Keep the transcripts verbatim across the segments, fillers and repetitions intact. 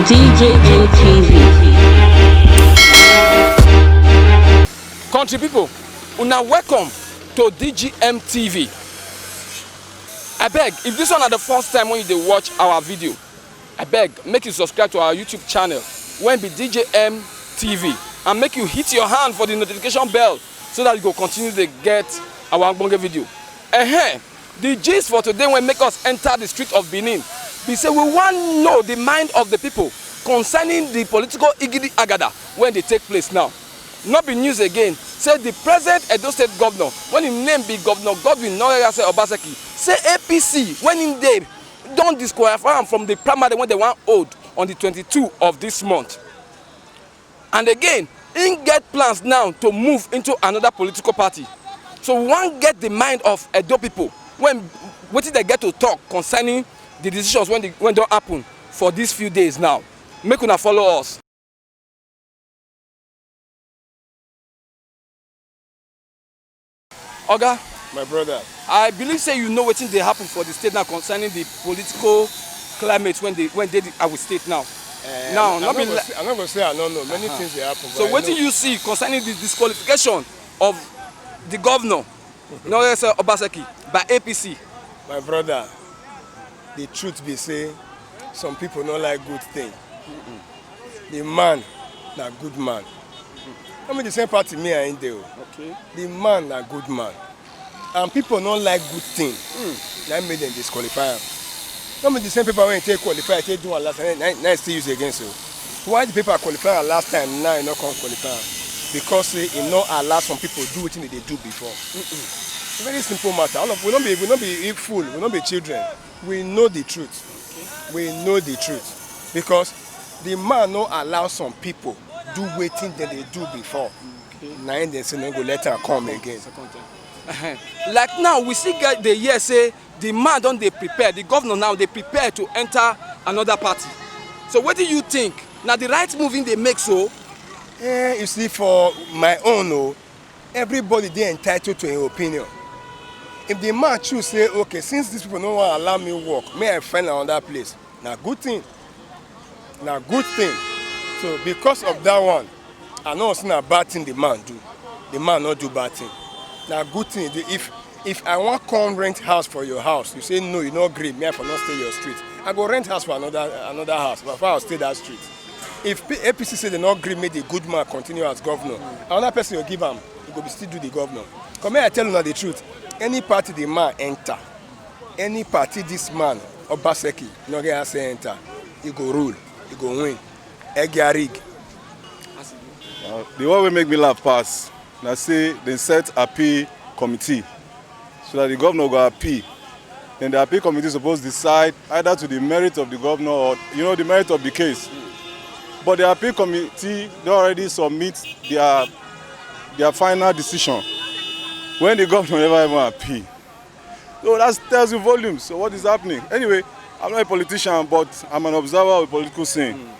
D J M T V. Country people, una welcome to D G M T V. Abeg, if this one na the first time when you dey watch our video, abeg make you subscribe to our YouTube channel wey be D J M T V, and make you hit your hand for the notification bell so that you go continue dey get our ogbonge video. Ehen, the gist for today wey make us enter the street of Benin be say we wan know the mind of the people concerning the political igidi agada wey dey take place now. No be news again say the present Edo State governor, wey im name be Governor Godwin Nwogerase Obaseki, say A P C wey im dey don disqualify am from the primary wey dem wan hold on the twenty-two of this month. And again, im get plans now to move into another political party. So we wan get the mind of Edo people when wetin dem get to talk concerning the decisions wey dey- wey don happen for these few days now. Make una follow us. Oga, My brother, I believe say you know wetin dey happen for the state now concerning the political climate wey dey wey dey the- our state now. eh, Now, I'm no be gonna li- say, I'm not gonna say I don't know. Many things dey happen. So But I wetin know. You see concerning the disqualification of the governor, Nwogerase Obaseki, by A P C? My brother, the truth be say some people no like good thing. The man na good man. No be the same party me and him dey o. Okay. The man na good man. And people no like good thing. Na make dem disqualify am. No be the same paper wey take qualify, take do am last time, na na still use again so. Why the paper qualify am last time, now e no come qualify am? Because say e no allow some people do wetin dem dey do before. Very simple matter. All of we no be we no be fool, we no be children. We know the truth. We know the truth because the man no allow some people do wetin dem dey do before. Na im dem say no go let am come again. Like now, we still get dey hear say the man don dey prepare, the governor now dey prepare to enter another party. So wetin you think? Na the right move im dey make so? Eh, you see, for my own o, everybody dey entitled to im opinion. If the man choose say, okay, since these people no wan allow me work, make I find another place, na good thing. Na good thing. So because of that one, I no say na bad thing the man do. The man no do bad thing. Na good thing. The- If if I wan come rent house for your house, you say no, you no gree, me I for no stay your street. I go rent house for another another house, but I stay that street. If P- A P C say they no gree make the good man continue as governor, another person go give am, he go be still do the governor. Come here, I tell una the truth. Any party the man enter, any party this man Obaseki no get say enter, he go rule, he go win. Egyarig. Uh, the one wey make me laugh pass na say dem set appeal committee so that the governor go appeal. Then the appeal committee suppose decide either to the merit of the governor or, you know, the merit of the case. But the appeal committee don already submit their their final decision when the governor never even appeal. So that tells you volumes of what is happening. Anyway, I'm not a politician, but I'm an observer of the political scene.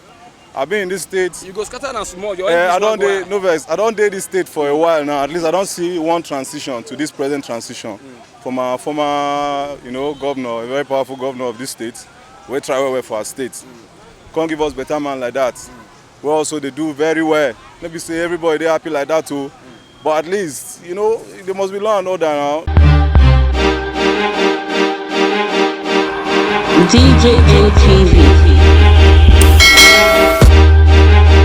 I've been in this state. You go scatter am small. Your Eh, English I don wan go dey high. No vex. I don dey this state for a while now. At least I don see one transition to this present transition. From a former, you know, governor, a very powerful governor of this state, wey try well well for our state, come give us better man like that. We also dey do very well. No be say everybody dey happy like that o, but at least, you know, there must be law and order now. D J M T V.